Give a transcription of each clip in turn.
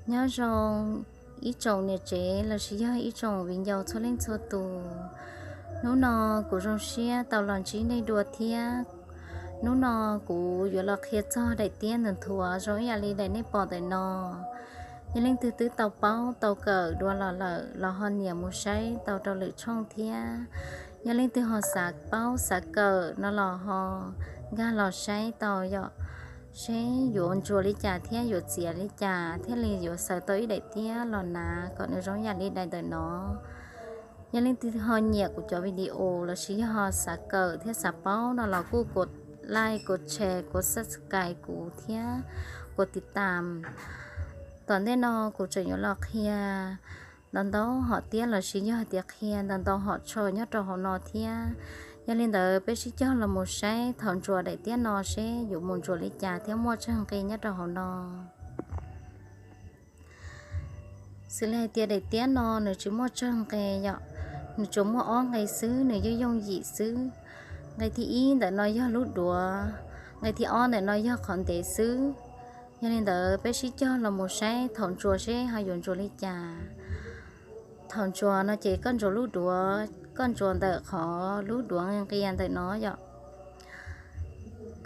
Nyob zoo ib tsoom niam tsev los sis yog ib tsoom viv ncaus txhua leej txhua tus. Hnub no kuv zoo siab tau los ntsib nej dua thiab. Hnub no kuv yuav los qhia txog daim tiab nthuav nthuav zoo ib yam li daim nej pom ntawm no. Yog leej twg twb tau paub tau kawm dua los lawm los ho nias mus saib tau rau lwm tshooj thiab. Yog leej twg ho xav paub xav kawm no los ho nkag los saib tau yom, seb yuav ntsuas li cas thiab yuav txiav li cas thiaj li yuav xaws tau ib daim tiab los hnav kom nws zoo yam li daim ntawm no. Yog leej twg ho nyiam kuv cov video los sis yog ho xav kawm thiab xav paub no los kuj kuv like, kuv share, kuv subscribe kuv thiab kuv tiv tam. Tom ntej no kuv tseem yuav los qhia ntau ntau hom tiab los sis yog tias qhia ntau ntau hom tsho nyob rau hauv no thiab. Yog li ntawd peb sib cog los mus saib thaum ntsuas daim tiab no seb yuav mus ntsuas li cas thiab muaj tsawg nqe nyob rau hauv no. Xws li hais tias daim tiab no nws tsis muaj tsawg nqe yom, nws tsuas muaj ob nqe xwb, nws yooj yooj yim xwb. Nqe thib ib ntawm no yog lub duav, nqe thib ob ntawm no yog qhov ntev xwb. Yog li ntawd peb sib cog los mus saib thaum ntsuas seb ho yuav ntsuas li cas. Thaum ntsuas no ces koj ntsuas lub duav, koj ntsuas ntawm qhov lub duav nqia nqia ntawm no yom.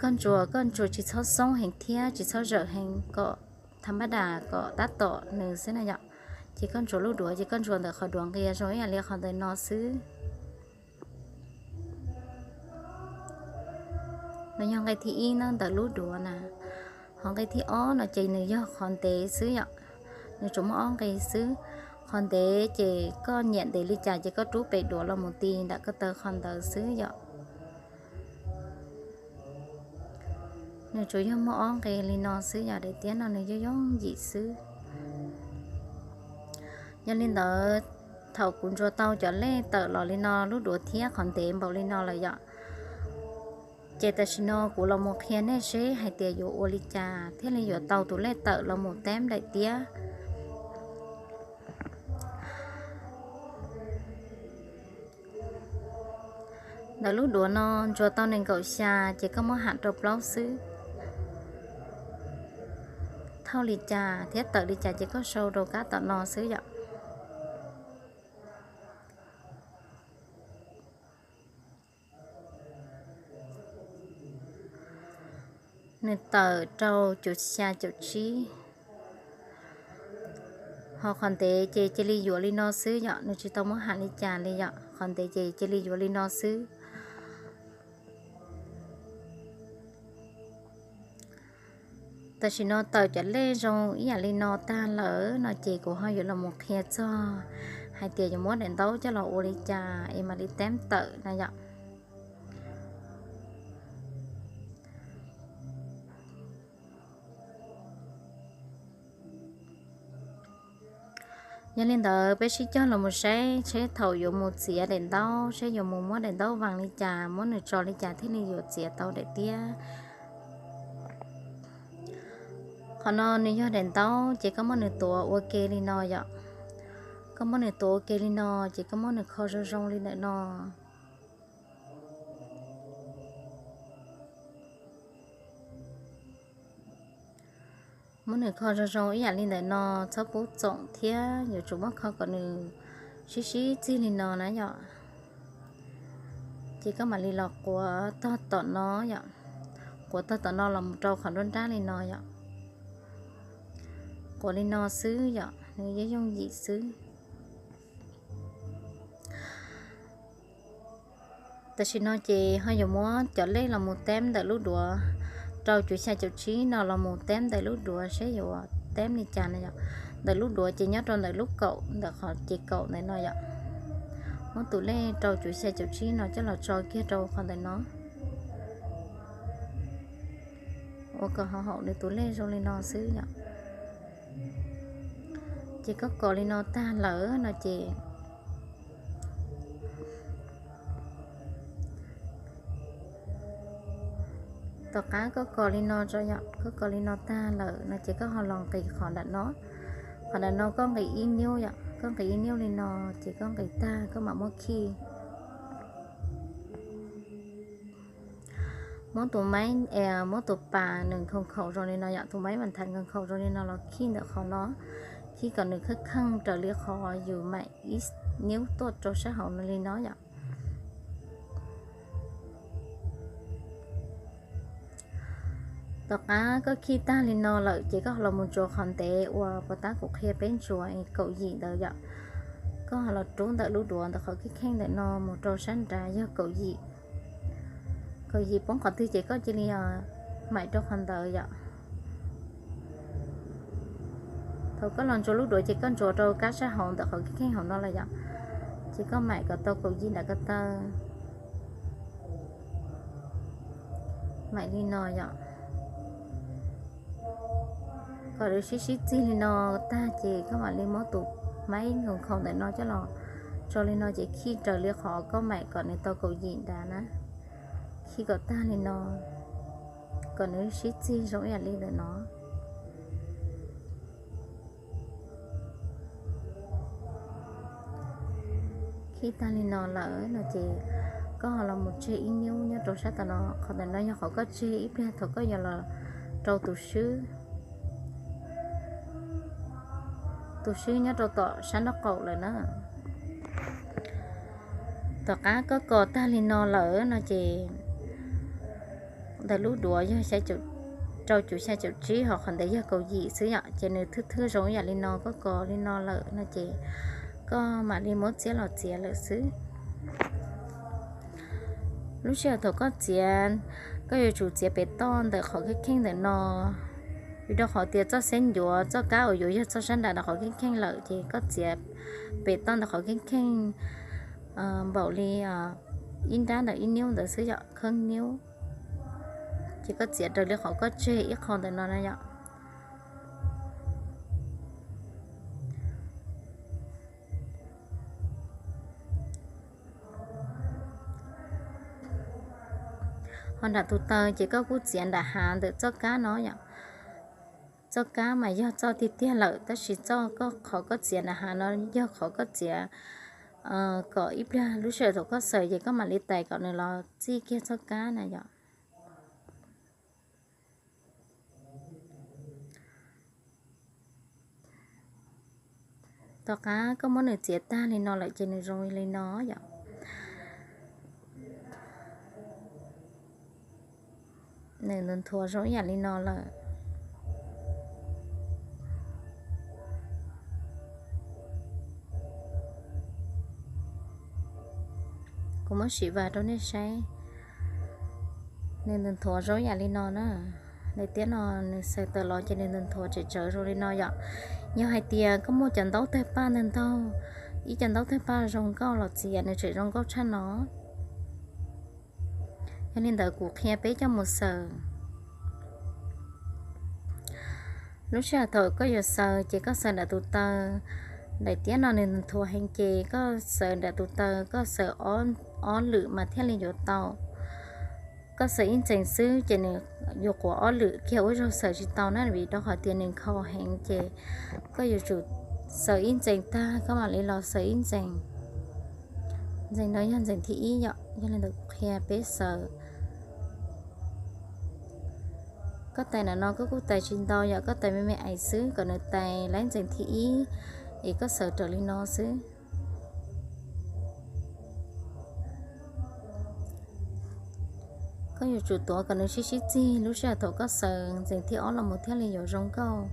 Koj ntsuas, koj ntsuas tsis txhob xoob heev thiab tsis txhob zawm heev, kom thav npab das kom tab tom nws xwb na yom. Ces koj ntsuas lub duav ces koj ntsuas ntawm qhov duav nqia zoo ib yam li qhov ntawm no xwb. Nws yog nqe thib ib na ntawm lub duav na. Ho nqe thib ob no ces nws yog qhov ntev xwb yom. Nws tsuas muaj ob nqe xwb. Qhov ntev ces koj nyiam ntev li cas ces koj rub pem duav los mus ti nram koj taw qhov ntawd xwb yom. Nws tsuas yog muaj ob nqe li no xwb yom, daim tiab no nws yooj yooj yim xwb. Yog li ntawd, thaum kuv ntsuas tau cov lej tawm los li no lub duav thiab qhov ntev npaum li no lawm yom, ces tam sim no kuv los mus qhia nej seb hais tias yuav ua li cas thiaj li yuav tau tus lej tawm los mus teb daim tiab. Ntawm lub duav no ntsuas tau nees nkaum xya ces koj muab ham rau plaub xwb. Thauj li cas thiab tawm li cas ces koj sau rau kab tom no xwb yom. Nws tawm rau caum xya caum tsib. Ho qhov ntev ces cia li yuav li no xwb yom, nws tsis tau muab ham li cas li yom, qhov ntev ces cia li yuav li no xwb. Tam sim no tawm cov lej zoo ib yam li no tag lawm no ces kuv ho yuav los mus qhia txog hais tias yuav muab daim ntaub coj los ua li cas es mam li teb tawm na yom. Yog li ntawd peb sib cog los mus saib seb thaum yuav mus txiav daim ntaub, seb yuav mus muab daim ntaub vas li cas, muab nws tso li cas thiaj li yuav txiav tau daim tiab. Qhov no nws yog daim ntaub ces koj muab nws tuav ua ke li no yom. Koj muab nws tuav ua ke li no ces koj muab nws kho zoo zoo li ntawm no. Muab nws kho zoo zoo ib yam li ntawm no, txhob pub txoom thiab yuav tsum muab kho kom nws sib sib txig li no na yom. Ces koj mam li los quav tog tom no yom, quav tog tom no los mus rau qhov nruab nrab li no yom. Quav li no xwb yom, nws yooj yooj yim xwb. Tam sim no ces ho yuav muab cov lej los mus teb ntawm lub duav, rau cuv xya caum tsib no los mus teb ntawm lub duav seb yuav teb li cas no yom. Ntawm lub duav ces nyob rau ntawm lub kaum ntawm qhov ces kaum ntawm no yom. Muab tus lej rau cuv xya caum tsib no coj los tso kiag rau qhov ntawm no, ua kom ho haum nws tus lej zoo li no xwb yom. Ces koj kos li no tag lawm no ces, tom qab koj kos li no tso yom, koj kos li no tag lawm no ces koj ho los nqis qhov nram no. Qhov nram no koj nqis ib niub yom, koj nqis ib niub li no ces koj nqis tag koj mam muab khij. Muab tus maib, muab tus pas nws nkhaus nkhaus zoo li no yom, tus maib mas thav nkhaus nkhaus zoo li no los khij ntawm qhov no, khij kom nws kheej kheej raws li qhov yus maim ib niub tuaj rau sab hauv no li no yom. Tom qab koj khij tag li no lawm ces koj los mus ntsuas qhov ntev uas puas tab kuv qhia peb ntsuas kaum yim ntawd yom. Koj los rub ntawm lub duav ntawm qhov kheej kheej ntawm no mus rau sab nrad yog kaum yim. Kaum yim poob qhov twg ces koj cia li maim rau qhov ntawd yom. Thaum koj los ntsuas lub duav ces koj ntsuas rau kab sab hauv ntawm qhov kheej kheej hauv no lawm yom. Ces koj maim kom tau kaum yim nram ko taw. Maim li no yom. Kom lawv sib sib txig li no tag ces koj mam li muab tus maib nkhaus nkhaus ntawm no coj los tso li no ces khij raws li qhov koj maim kom nws tau kaum yim nrad na. Khij kom tag li no, kom nws sib txig zoo ib yam li ntawm no. Khij tag li no lawm no ces koj ho los mus tseg ib niub nyob rau sab tom no, qhov ntawm no yog qhov koj tseg ib pliag thaum koj yuav los rau tus swb, tus swb nyob rau tom sab nraub qaum lawm na. Tom qab koj kos tag li no lawm no ces ntawm lub duav yog rau cum xya caum tsib ho qhov ntawd yog kaum yim xwb yom, ces nws thwb thwb zoo ib yam li no, koj kos li no lawm no ces koj mam li muab txiab los txiav lawm xwb. Lub sij hawm thaum koj txiav, koj yuav tsum txiav pem toj ntawm qhov kheej kheej ntawm no, vim rau qhov tias txoj xeeb ncuav txoj kab uas yuav yog txoj sab nrad ntawm qhov kheej kheej lawm ces koj txiav pem toj ntawm qhov kheej kheej npaum li ib nrab ntawm ib niub ntawd xwb yom, kheeb niub. Ces koj txiav raws li qhov koj tseg ib qho ntawm no na yom. Ho nram tus taw ces koj kuj txiav nram hav ntawm txoj kab no yom. Txoj kab mas yog txoj tiag tiag lawm tab sis txoj koj qhov koj txiav nram hav no yog qhov koj txiav kom ib pliag lub sij hawm thaum koj xaws ces koj mam li tais kom nws los txij kiag txoj kab na yom. Tom qab koj muab nws txiav tag li no lawm ces nws zoo li no yom. Nws nthuav zoo ib yam li no lawm. Kuv muab sim vas rau nej saib. Nws nthuav zoo ib yam li no na. Daim tiab no nws xaws tawm los ces nws nthuav tsem tsawv zoo li no yom. Yog hais tias koj muaj cov ntaub tawg paj ntawg ntaug, ib cov ntaub tawg paj zoo nkauj los txiav nws tseem zoo nkauj tshaj no. Yog li ntawd kuv qhia peb coj mus xaws. Lub sij hawm thaum koj yuav xaws ces koj xaws nram tus taw. Daim tiab no nws nthuav heev ces koj xaws nram tus taw, koj xaws ob lwm mas thiaj li yuav tau. Koj xaws ib ntxees xwb ces nws yuav quav ob lwm kiag ua zaug xaws tsis tau na, vim rau qhov tias nws nkhaus heev ces koj yuav tsum xaws ib ntxees tag koj mam li los xaws ib ntxees, ntxees no yog ntxees thib ib yom. Yog li ntawd kuv qhia peb xaws. Koj tais nram no koj kuj tais tsis ntau yom, koj tais me me ais xwb kom nws tais laib ntxees thib ib es koj xaws raws li no xwb. Koj yuav tsum tuav kom nws sib sib txig lub sij hawm thaum koj xaws ntxees thib ob los mus thiaj li yuav zoo nkauj.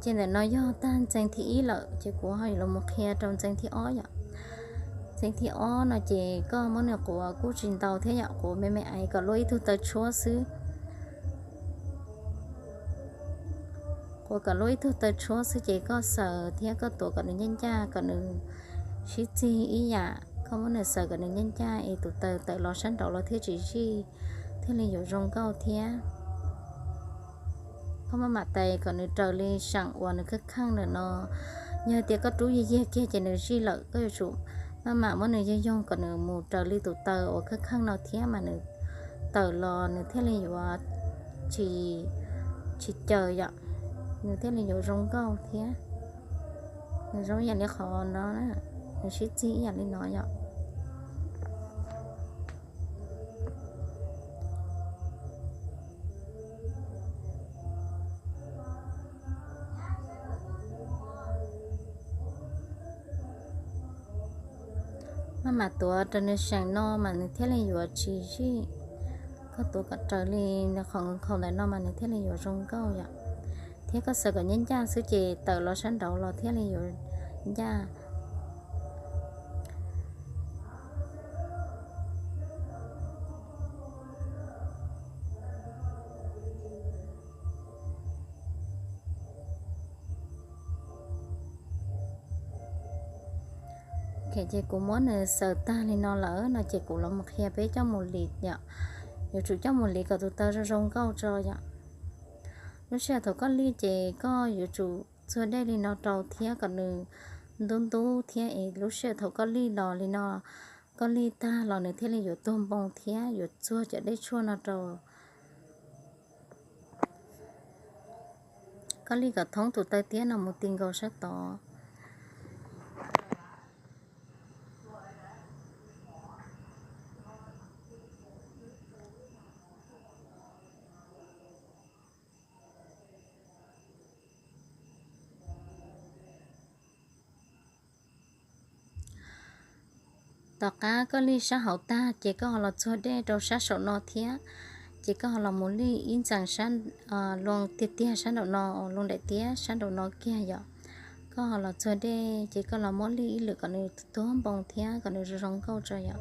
Ces ntawm no yog tag ntxees thib ib lawm ces kuv ho yuav los mus qhia rau ntxees thib ob yom. Ntxees thib ob no ces koj muab nws quav kuj tsis ntau thiab yom, quav me me ais kom luaj ib tug taw tshuab xwb. Quav kom luaj ib tug taw tshuab xwb ces koj xaws thiab koj tuav kom nws ncaj ncaj, kom nws sib txig ib yam. Koj muab nws xaws kom nws ncaj ncaj es tus taw tawm los sab nraud los thiaj tsis zij, thiaj li yuav zoo nkauj thiab. Koj maj mam tais kom nws raws li seem uas nws kheej kheej ntawm no. Yog tias koj rub yiag yiag kiag ces nws zij lawm, koj yuav tsum Maj mam muab nws yoog yoog kom nws mus raws li tus taw uas kheej kheej no thiab mas nws tawm los nws thiaj li yuav tsis, tsis caws yom, nws thiaj li yuav zoo nkauj thiab. Nws zoo ib yam li qhov no, nws sib txig ib yam li no yom. Maj mam tuav raws nws seem no mas nws thiaj li yuav tsis zij. Koj tuav kom raws li nws qhov nkhaus ntawm no mas nws thiaj li yuav zoo nkauj yom. Thiab koj xaws kom ncaj ncaj xwb ces tawm los sab nraud los thiaj li yuav ncaj. Ces kuv muab nws xaws tag li no lawm no ces kuv los mus qhia peb coj mus lis yom. Yuav tsum coj mus lis kom tus taw zoo zoo nkauj tso yom. Lub sij hawm thaum koj lis ces koj yuav tsum txuag dej li no rau thiab kom nws ntub ntub thiab es lub sij hawm thaum koj lis los li no, koj lis tag los nws thiaj li yuav tuag npoo thiab yuav txuag cov dej tshuaj no rau. Koj lis kom thoob tus taw tiab no mus ti nkaus sab tod. Tom qab koj lis sab hauv tag ces koj ho los txuag dej rau sab saum no thiab. Ces koj ho los mus lis ib ntxees sab, loo tiag tiag sab nraum no, loo daim tiab sab nraum no kiag yom. Koj ho los txuag dej ces koj los muab lis ib lwm kom nws tuag npoo thiab kom nws zoo zoo nkauj tso yom.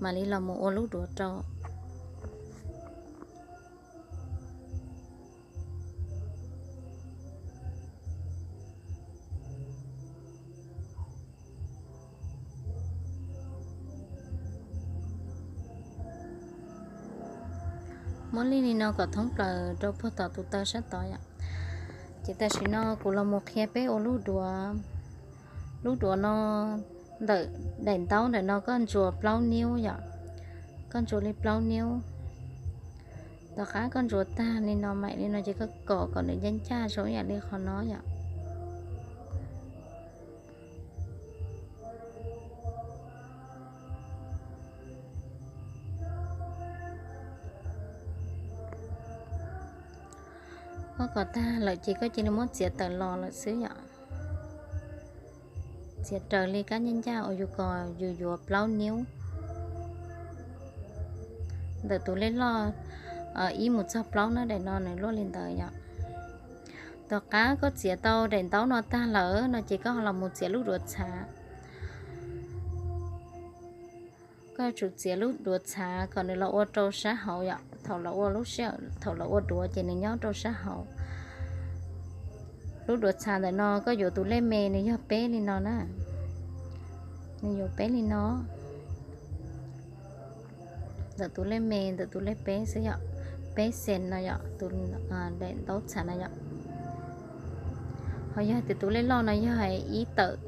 Mam li los mus ua lub duav rau. Muab lis li no kom thoob plaws rau puag tom tus taw sab tod yom. Ces tam sim no kuv los mus qhia peb ua lub duav. Lub duav no ntawm daim ntaub ntawm no koj ntsuas plaub niub yom. Koj ntsuas li plaub niub. Tom qab koj ntsuas tag li no mam li no ces koj kom kom nws ncaj ncaj zoo ib yam li qhov no yom. Koj kom tag lawm ces koj cia li muab txiav tawm los lawm xwb yom. Txiav raws li kab ncaj ncaj uas yus kom yus yuav plaub niub. Ntawm tus lej loj ib mus txog plaub na, daim no nws luaj li ntawd yom. Tom qab koj txiav tau daim ntaub no tag lawm no ces koj ho los mus txiav lub duav txhav. Koj yuav tsum txiav lub duav txhav kom nws los ua rau sab hauv yom. Thaum los ua lub sij hawm thaum los ua duav ces nws nyob rau sab hauv. Lub duav txhav ntawm no koj yuav tus lej me nws yog peb li no na. Nws yuav peb li no. Ntawm tus lej me ntawm tus lej peb xwb yom. Peb xees no yom, tus daim ntaub txhav no yom. Ho yog tias tus lej loj no yog ib tawm.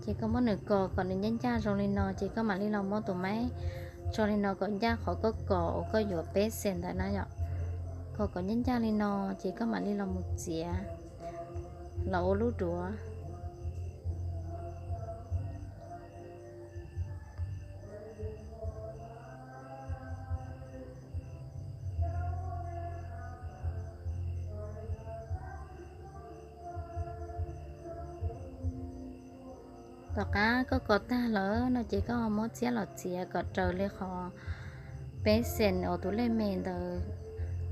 Ces koj muab nws kos kom nws ncaj ncaj zoo li no ces koj mam li los muab tus maib tso li no kom ncaj qhov koj kos uas koj yuav peb xees ntawd na yom. Kos kom ncaj ncaj li no ces koj mam li los mus txiav los ua lub duav. Tom qab koj kos tag lawm no ces koj muab txiab los txiav kom raws li qhov peb xees uas tus lej me ntawd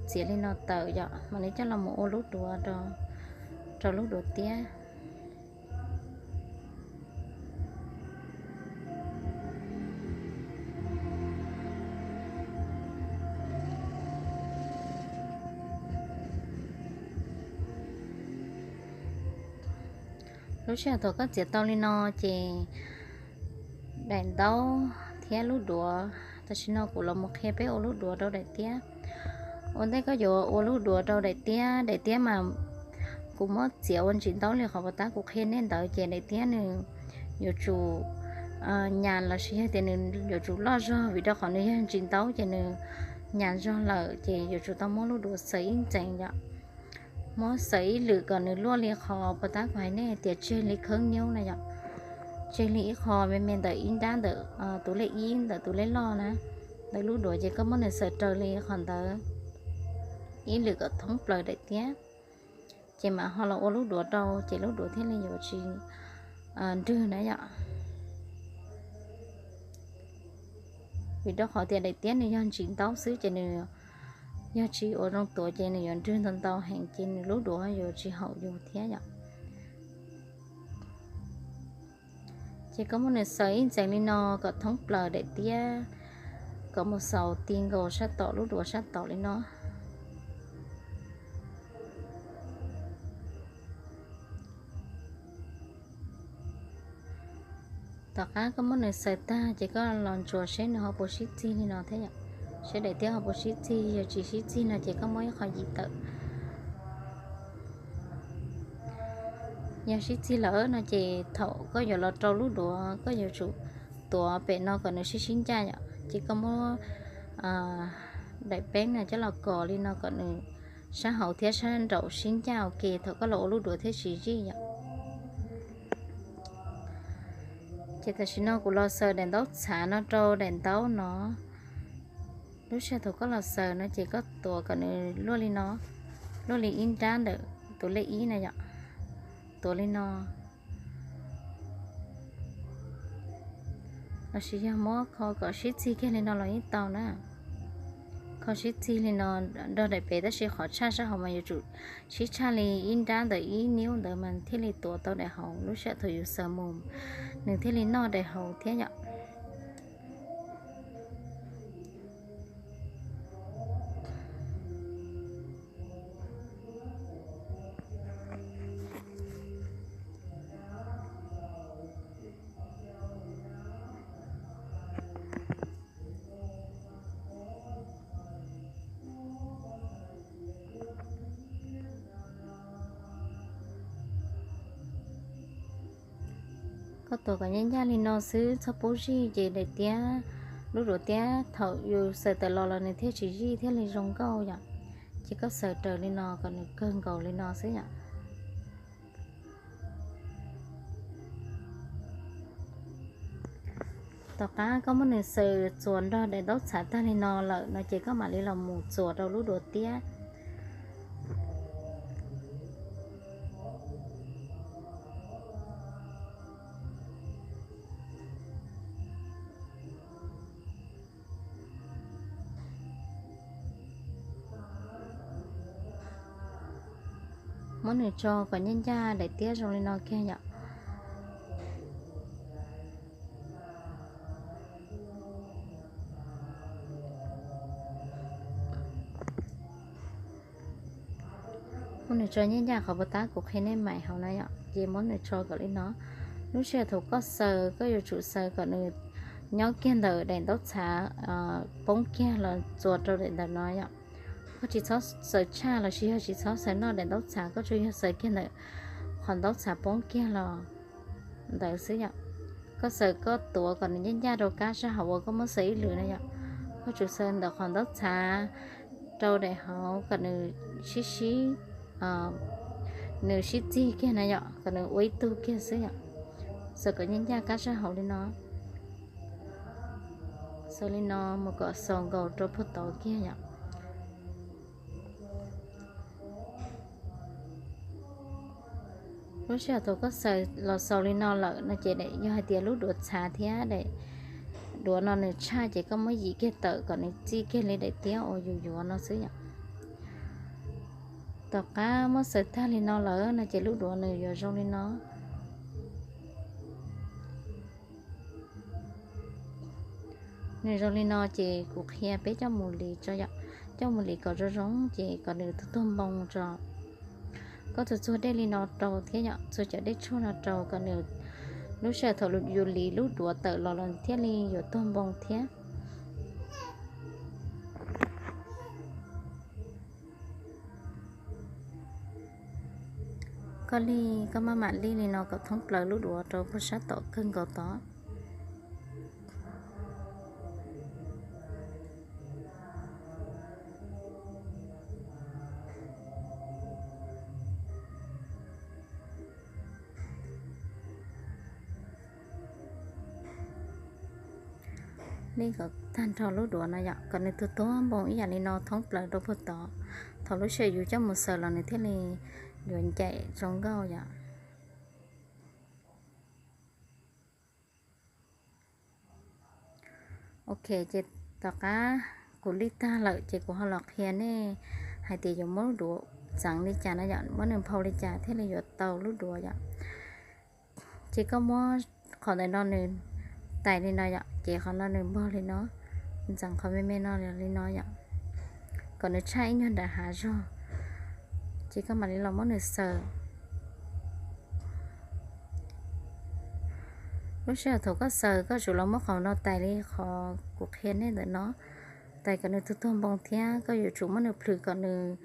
txiav li no tawm yom, mam li coj los mus ua lub duav rau lub duav tiab. Lub sij hawm thaum koj txiav tau li no ces daim ntaub thiab lub duav, tam sim no kuv los mus qhia peb ua lub duav rau daim tiab. Ua ntej koj yuav ua lub duav rau daim tiab, daim tiab mas kuv muab txiav ua ntsis ntaub li qhov puas tab kuv qhia nej ntawd ces daim tiab nws yuav tsum nyas los sis yog tias nws yuav tsum loj zog, vim rau qhov nws yog ntsis ntaub ces nws nyas zog lawm ces yuav tsum tau muab lub duav xaws ib ntxees yom. Muab xaws ib lwm kom nws luaj li qhov puas tab kuv hais nej tias tseg li khaub ncaws na yom, tseg li ib qho me me ntawm ib nrab ntawm tus lej ib ntawm tus lej loj na, ntawm lub duav ces koj muab nws xaws raws li qhov ntawd ib lwm kom thoob plaws daim tiab, ces mam ho los ua lub duav rau ces lub duav thiaj li yuav tsis nrwg na yom. Vim rau qhov tias daim tiab nws yog ntsis ntaub xwb ces nws yog tsis ua zoo tuav ces nws yuav nrwg ntau ntau heev ces nws lub duav yuav tsis haum yus thiab yom. Ces koj muab nws xaws ib ntxees li no kom thoob plaws daim tiab, kom mus xaus ti nkaus sab tom lub duav sab tom li no. Tom qab koj muab nws xaws tag ces koj los ntsuas seb nws ho puas sib txig li no thiab yom, seb daim tiab ho puas sib txig. Yog tsis sib txig no ces koj muab ib qho yim tawm. Yog sib txig lawm no ces thaum koj yuav los rau lub duav koj yuav tsum tuav pem no kom nws sib sib ncaj yom, ces koj muab daim peeb no coj los kos li no kom nws sab hauv thiab sab nraum sib ncaj ua ke thaum koj los ua lub duav thiaj tsis zij yom. Ces tam sim no kuv los xaws daim ntaub txhav no rau daim ntaub no. Lub sij hawm thaum koj los xaws no ces koj tuav kom nws luaj li no, luaj li ib nrab ntawm tus lej ib na yom, tuav li no. Los sis yog muab kho kom sib txig kiag li no los yeej tau na. Kho sib txig li no nrog daim pem tab sis qhov tshaj sab hauv mas yuav tsum sib tshaj li ib nrab ntawm ib niub ntawd mas thiaj li tuav tau daim hauv, lub sij hawm thaum yus xaws mus nws thiaj li noj daim hauv thiab yom. Koj tuav kom ncaj ncaj li no xwb txhob pub zij ces daim tiab, lub duav tiab thaum yus xaws tawm los los nws thiaj tsis zij thiaj li zoo nkauj yom. Ces koj xaws raws li no kom nws kawg nkaus li no xwb yom. Tom qab koj muab nws xaws txuas nrog daim ntaub txhav tag li no lawm no ces koj mam li los mus txuas rau lub duav tiab. Muab nws tso kom ncaj ncaj daim tiab zoo li no kiag yom. Muab nws tso ncaj ncaj qhov puas tab kuv qhia nej maim hauv na yom, ces muab nws tso kom li no. Lub sij hawm thaum koj xaws koj yuav tsum xaws kom nws nyob kiag ntawm daim ntaub txhav poob kiag los txuas rau daim ntawm no yom. Koj tsis txhob xaws tshaj los sis yog tsis txhob xaws noj daim ntaub txhav, koj tsuas yog xaws kiag ntawm qhov ntaub txhav poob kiag los ntawd xwb yom. Koj xaws koj tuav kom nws ncaj ncaj rau kab sab hauv uas koj muab xaws ib lwm na yom. Koj tsum xaws ntawm qhov ntaub txhav rau daim hauv kom nws sib sib, nws sib txig kiag na yom, kom nws ua ib tug kiag xwb yom. Xaws kom ncaj ncaj kab sab hauv li no. Xaws li no mus kom xaus nkaus rau puag tod kiag yom. Lub sij hawm thaum koj xaws los xaus li no lawm no ces yog hais tias lub duav txhav thiab daim duav no nws tshaj ces koj muab yim kiag tawm kom nws txij kiag li daim tiab uas yus yuav no xwb yom. Tom qab muab xaws tag li no lawm no ces lub duav nws yuav zoo li no. Nws zoo li no ces kuv qhia peb coj mus lis tso yom. Coj mus lis kom zoo zoo ces kom nws tuag tuag npoo tso. Koj txuag txuag dej li no rau thiab yom, txuag cov dej tshuaj no rau kom nws, lub sij hawm thaum yus lis lub duav tawm los los thiaj li yuav tuag npoo thiab. Koj lij, koj maj mam lij li no kom thoob plaws lub duav rau puag sab tom kawg nkaus tod. Lij kom tag nrho lub duav no yom, kom nws tuag tuag npoo ib yam li no thoob plaws rau puag tod. Thaum lub sij hawm yus coj mus xaws los nws thiaj li yuav ncaim zoo nkauj yom. Ok, ces tom qab kuv lij tag lawm ces kuv ho los qhia nej hais tias yuav muab lub duav txeev li cas na yom, muab nws nphau li cas thiaj li yuav tau lub duav yom. Ces koj muab qhov ntawm no nws tais li no yom, ces qhov no nws npog li no, ntxeev qhov me me no li no yom, kom nws tshaj ib nyuag nram hav zog, ces koj mam li los muab nws xaws. Lub sij hawm thaum koj xaws koj tsum los muab qhov no tais li qhov kuv qhia nej ntawm no, tais kom nws tuag tuag npoo thiab koj yuav tsum muab nws plhws kom nws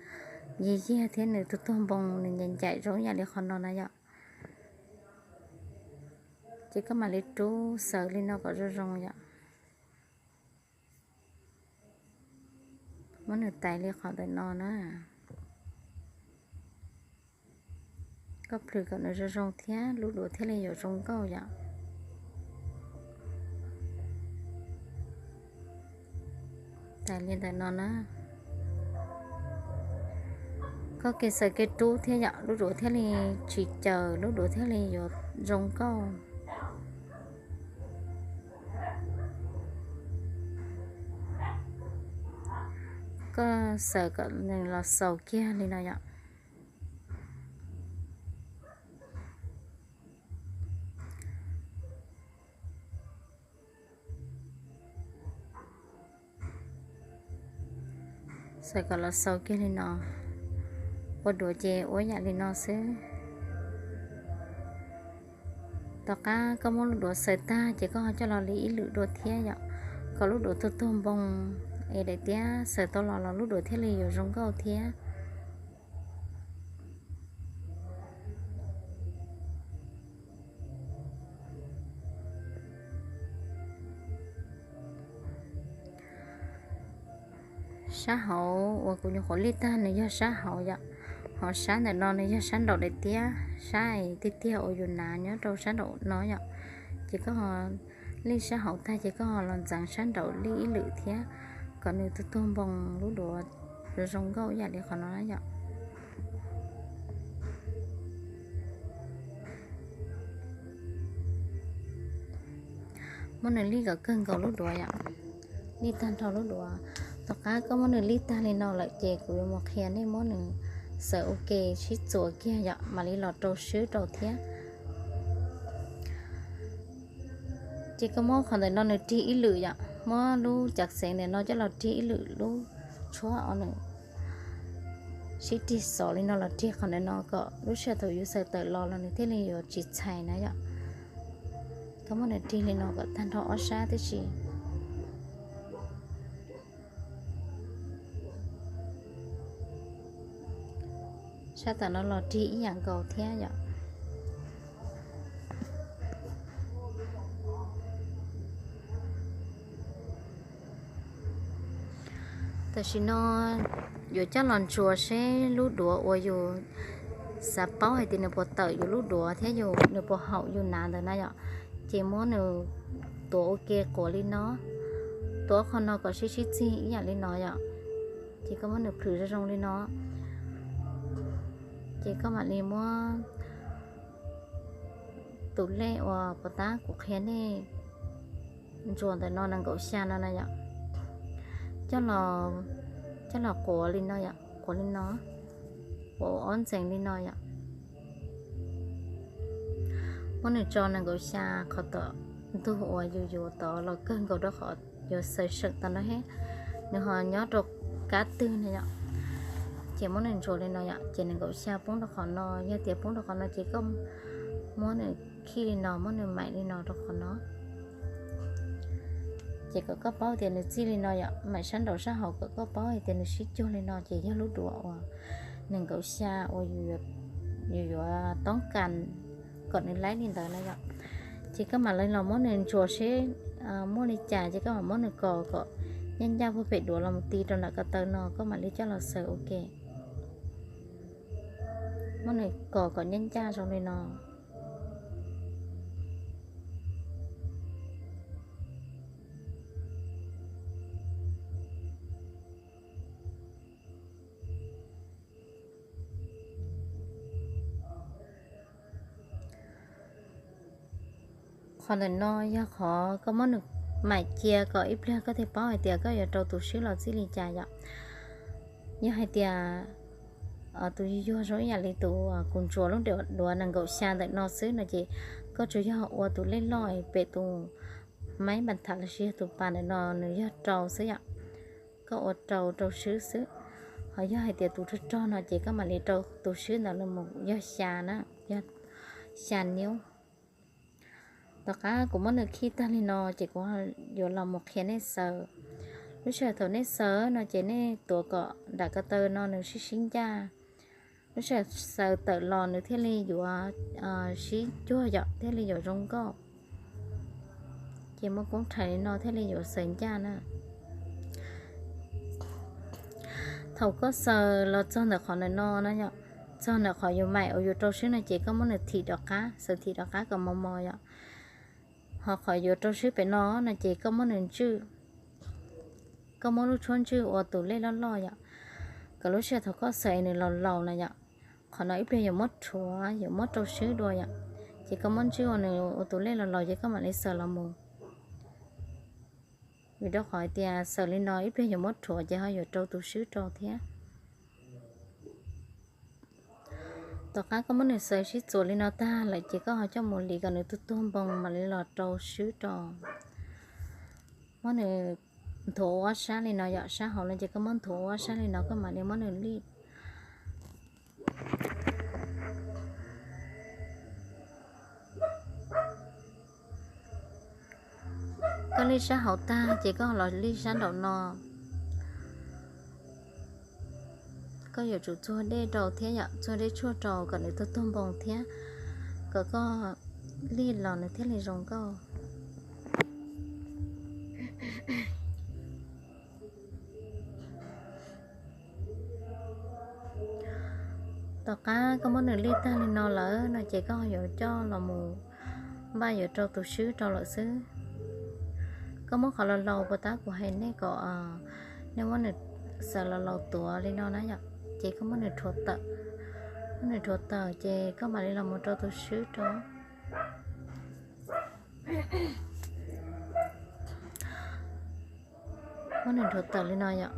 yig yiag thiab nws tuag tuag npoo nws ncaim ncaim zoo ib yam li qhov no na yom. Ces koj mam li rub xaws li no kom zoo zoo yom. Muab nws tais li qhov ntawm no na. Koj plhws kom nws zoo zoo thiab lub duav thiaj li yuav zoo nkauj yom. Tais li ntawm no na. Koj kev xaws kev rub thiab yom, lub duav thiaj li tsis caws, lub duav thiaj li yuav zoo nkauj. Koj xaws kom nws los xaus kiag li no yom. Xaws kom los xaus kiag li no. Ua duav ces ua yam li no xwb. Tom qab koj muab lub duav xaws tag ces koj ho coj los li ib lwm dua thiab yom, kom lub duav tuag tuag npoo es daim tiab xaws tau los los lub duav thiaj li yuav zoo nkauj thiab. Sab hauv uas kuv nyuam qhuav lij tag nws yog sab hauv yom, ho sab ntawm no nws yog sab nraum daim tiab, sab es tiag tiag uas yus hnav nyob rau sab nraum no yom. Ces koj lij sab hauv tag ces koj ho los ntxeev sab nraum lij ib lwm thiab, kom nws tuag tuag npoo lub duav zoo zoo nkauj ib yam li qhov no na yom. Muab nws lij kom kawg nkaus lub duav yom. Lij tag nrho lub duav. Tom qab koj muab nws lij tag li no lawm ces kuv yuav mus qhia nej muab nws xaws ua ke sib txuas kiag yom, mam li los rau swb rau thiab. Ces koj muab qhov ntawm no nws rig ib lwm yom, muab lub cav xeev ntawm no coj los rig ib lwm lub tshuab os nws sib rig xov li no los rig qhov ntawm no kom lub sij hawm thaum yus xaws tawm los los nws thiaj li yuav tsis txhais na yom. Koj muab nws rig li no kom tag nrho ob sab tib si. Sab tom no los rig ib yam nkaus thiab yom. Tam sim no yuav coj los ntsuas seb lub duav uas yus xav paub hais tias nws puas tawm yus lub duav thiab yus nws puas haum yus hnav ntawd na yom. Ces muab nws tuav ua ke quav li no, tuav qhov no kom sib sib txig ib yam li no yom. Ces koj muab nws plhws zoo zoo li no, ces koj mam li muab tus lej uas puas tab kuv qhia nej ntsuas ntawm no nees nkaum xya no na yom, coj los quav li no yom, quav li no, quav ua ob ntxees li no yom. Muab nws tso nees nkaum xya qhov tom ntug uas yus yuav tod los kawg nkaus rau qhov yuav xaws seem tod no thiab, nws ho nyob rau kab twg no yom. Ces muab nws ntsuas li no yom, ces nees nkaum xya poob rau qhov no, yog tias poob rau qhov no ces koj muab nws khij li no, muab nws maim li no rau qhov no. Ces kom koj paub tias nws txij li no yom, maim sab nraum sab hauv kom koj paub hais tias nws sib cuag li no ces yog lub duav uas nees nkaum xya uas yus yuav yus yuav toob kas kom nws laib li ntawd na yom. Ces koj mam li los muab nws ntsuas seb muaj li cas ces koj mam muab nws kos kom ncaj ncaj puag pem duav los mus ti rau nram ko taw no koj mam li coj los xaws ua ke. Muab nws kos kom ncaj ncaj zoo li no. Qhov ntawm no yog qhov koj muab nws maim cia kom ib pliag koj thiaj paub hais tias koj yuav rau tus swb los txij li cas yom. Yog hais tias tus yuag zoo ib yam li tus kuv ntsuas lub duav nees nkaum xya ntawm no xwb no ces koj tsuas yog ua tus lej loj pem tus maib npas tham los sis yog tus pas ntawm no nws yog rau xwb yom. Koj ua rau rau swb xwb. Ho yog hais tias tus rog rog no ces koj mam li rau tus swb ntawd los mus yog xya na, yog xya niub. Tom qab kuv muab nws khij tag li no ces kuv yuav los mus qhia nej xaws. Lub sij hawm thaum nej xaws no ces nej tuav kom nram ko taw no nws sib sib ncaj. Lub sij hawm xaws tawm los nws thiaj li yuav sib cuag yom, thiaj li yuav zoo nkauj. Ces muab koob rhais li no thiaj li yuav xaws ncaj na. Thaum koj xaws los txog ntawm qhov ntawm no na yom, txog ntawm qhov yus maim uas yus rau swb no ces koj muab nws thim rov qab, xaws thim rov qab kom mos mos yom. Ho qhov yuav rau swb pem no no ces koj muab nws ntswj, koj muab lub tshuab ntswj ua tus lej loj loj yom, kom lub sij hawm thaum koj xaws nws laus laus na yom. Qhov no ib pliag yuav muab rhuav, yuav muab rau swb dua yom, ces koj muab ntswj ua nws ua tus lej laus laus ces koj mam li xaws los mus. Vim rau qhov hais tias xaws li no ib pliag yuav muab rhuav ces ho yuav rau tus swb rau thiab. Tom qab koj muab nws xaws sib txuas li no tag lawm ces koj ho coj mus lis kom nws tuag tuag npoo mam li los rau swb rau. Muab nws nthuav ua ob sab li no yom, sab hauv no ces koj muab nthuav ua ob sab li no koj mam li muab nws lij. Koj lij sab hauv tag ces koj los lij sab nraum no. Koj yuav tsum txuag dej rau thiab yom, txuag dej tshuaj rau kom nws tuag tuag npoo thiab kom koj lij los nws thiaj li zoo nkauj. Tom qab koj muab nws lij tag li no lawm no ces koj yuav coj los mus npaj yuav rau tus swb rau lawm xwb. Koj muab qhov laus laus puas tab kuv hais nej kom nej muab nws xaws laus laus tuav li no na yom, ces koj muab nws rhuav tawm. Muab nws rhuav tawm ces koj mam li los mus rau tus swb rau. Muab nws rhuav tawm li no yom.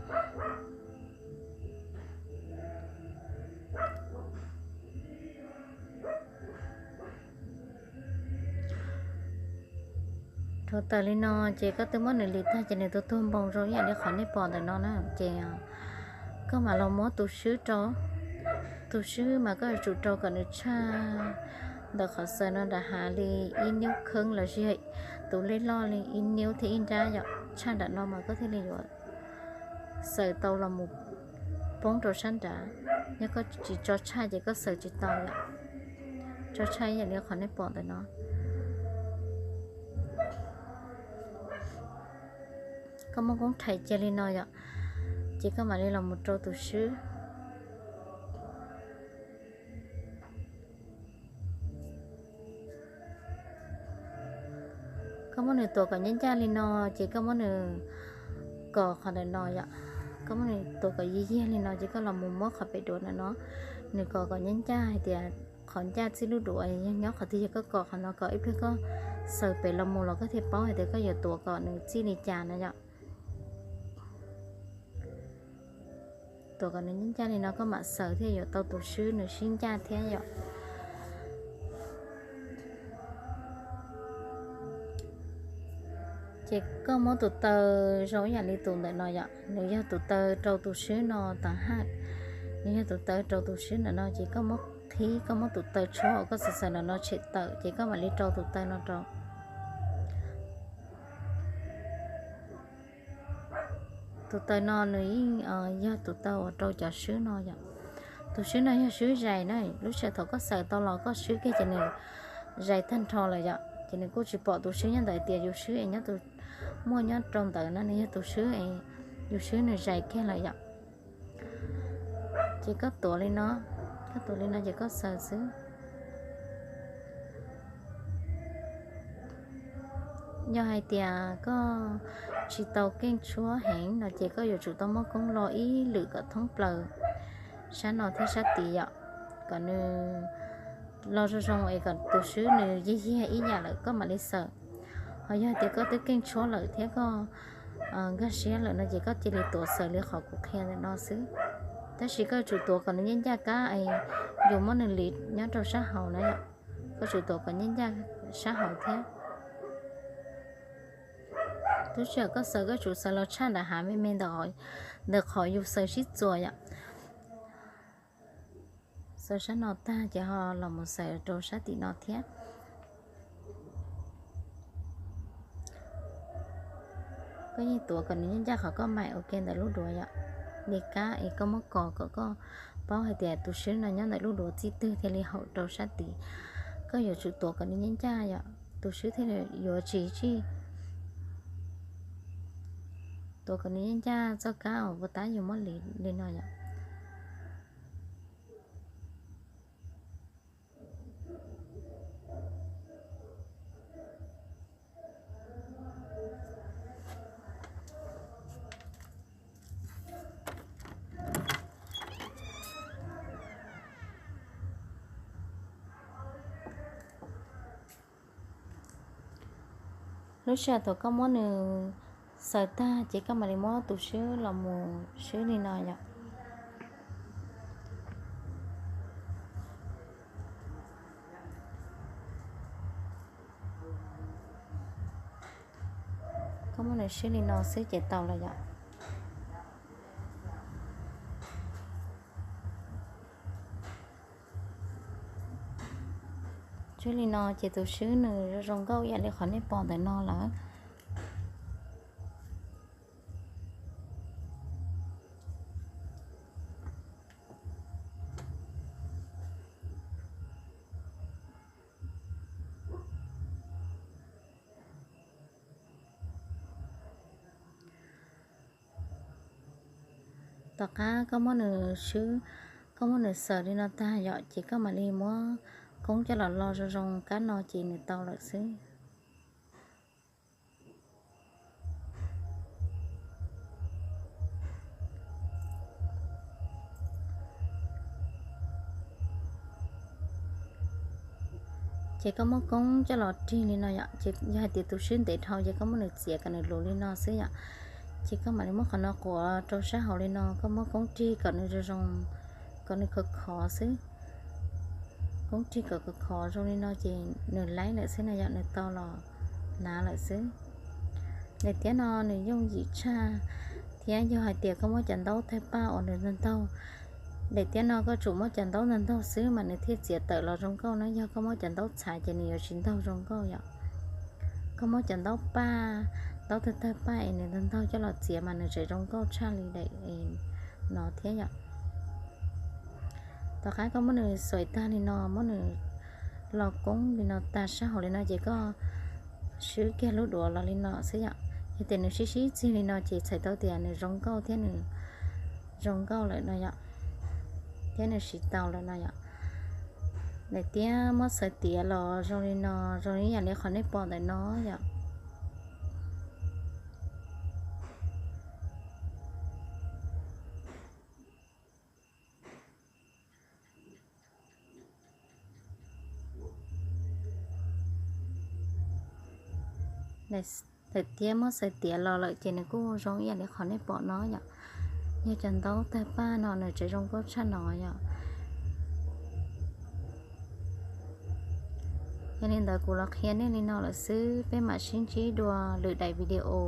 Rhuav tawm li no ces koj twb muab nws lis tag ces nws tuag tuag npoo zoo ib yam li qhov nej pom ntawm no na ces koj mam los muab tus swb rau. Tus swb mas koj yuav tsum rau kom nws tshaj ntawm qhov xaws no nram hav li ib niub kheeb los sis tus lej loj li ib niub thiab ib nrab yom, tshaj nram no mas koj thiaj li yuav xaws tau los mus poob rau sab nrad. Yog koj tsis tso tshaj ces koj xaws tsis tau yom. Tso tshaj ib yam li qhov nej pom ntawm no. Koj muab koob rhais cia li no yom, ces koj mam li los mus rau tus swb. Koj muab nws tuav kom ncaj ncaj li no, ces koj muab nws kos qhov ntawm no yom. Koj muab nws tuav kom yig yig li no, ces koj los mus muab qhov pem duav ntawm no, nws kos kom ncaj ncaj hais tias qhov ncaj txij lub duav yog nyob qhov twg, yog koj kos qhov no kom ib pliag koj xaws pem los mus los koj thiaj paub hais tias koj yuav tuav kom nws txij li cas na yom. Tuav kom nws ncaj ncaj li no koj mam xaws thiaj yuav tau tus swb nws sib ncaj thiab yom. Ces koj muab tus taw zoo ib yam li tus ntawm no yom, nws yog tus taw rau tus swb no tag haj. Nws yog tus taw rau tus swb ntawm no ces koj muab qhib, koj muab tus taw tshuab uas koj xaws xaws ntawm no tshem tawm ces koj mam li rau tus taw no rau. Tus taw no nws yeej yog tus taw uas rau cov swb no yom. Tus swb no yog swb zais na, lub sij hawm thaum koj xaws tau los koj swb kiag ces nws zais tag nrho lawm yom, ces nws kuj tsis pom tus swb nyob ntawd tias yus swb es nyob tus, muaj nyob rau ntawd no nws yog tus swb es yus swb nws zais kiag lawm yom. Ces koj tuav li no, koj tuav li no ces koj xaws xwb. Yog hais tias koj tsis tau keej tshuab heev no ces koj yuav tsum tau muab koob lo ib lwm kom thoob plaws sab no thiab sab tid yom, kom nws lo zoo zoo es kom tus swb nws yig yig ib yam lawm koj mam li xaws. Ho yog tias koj twb keej tshuab lawm thiab koj nkag siab lawm no ces koj cia li tuav xaws li qhov kuv qhia ntawm no xwb. Tab sis koj yuav tsum tuav kom nws ncaj ncaj kab es yus muab nws liv nyob rau sab hauv na yom. Koj tsum tuav kom ncaj ncaj sab hauv thiab. Lub sij hawm koj xaws koj tsum xaws los tshaj nram hav me me ntawm qhov yus xaws sib txuas yom. Xaws sab no tag ces ho los mus xaws rau sab tim no thiab. Koj yeej tuav kom nws ncaj ncaj qhov koj maim ua ke ntawm lub duav yom. Li kab es koj muab kos kom koj paub hais tias tus swb no nyob ntawm lub duav txij twg thiaj li haum rau sab tid. Koj yuav tsum tuav kom nws ncaj ncaj yom, tus swb thiaj li yuav tsis tsij. Tuav kom nws ncaj ncaj txoj kab uas puas tab yus muab liv li no yom. Lub sij hawm thaum koj muab nws xaws tag ces koj mam li muab tus swb los mus swb li no yom. Koj muab nws swb li no xwb ces tau lawm yom. Swb li no ces tus swb nws zoo nkauj ib yam li qhov nej pom ntawm no lawm. Tom qab koj muab nws swb, koj muab nws xaws li no tag yom, ces koj mam li muab koob coj los lo zoo zoo kab no ces nws tau lawm xwb. Ces koj muab koob coj los rig li no yom, ces yog hais tias tus swb ntev dhau ces koj muab nws txiav kom nws luv li no xwb yom. Ces koj mam li muab qhov no quav rau sab hauv li no, koj muab koob rig kom nws zoo zoo, kom nws khov khov xwb. Koob rig kom khov khov zoo li no ces nws laib lawm xwb no yom, nws tau los hnav lawm xwb. Daim tiab no nws yooj yim tshaj, thiab yog hais tias koj muab cov ntaub tawg paj uas nws ntaug ntaug, daim tiab no koj tsum muab cov ntaub ntaug ntaug xwb mas nws thiaj txiav tawm los zoo nkauj na, yog koj muab cov ntaub txhav ces nws yuav tsis ntaug zoo nkauj yom. Koj muab cov ntaub paj, ntaub tawg tawg paj es nws ntaug ntaug coj los txiav mas nws tseem zoo nkauj tshaj li daim no thiab yom. Tom qab koj muab nws xuaim tag li no, muab nws lo koob li no tag sab hauv li no ces koj swb kiag lub duav los li no xwb yom. Yog tias nws sib sib txig li no ces txhais tau tias nws zoo nkauj thiab nws zoo nkauj lawm no yom, thiab nws siv tau lawm no yom. Daim tiab muab xaws tiav los zoo li no, zoo ib yam li qhov nej pom ntawm no yom. Daim tiab muab xaws tiav los lawm ces nws kuj zoo ib yam li qhov nej pom no yom. Yog cov ntaub tawg paj no nws tseem zoo nkauj tshaj no yom. Yog li ntawd kuv los qhia nej li no lawm xwb, peb mam sib ntsib dua lwm daim video.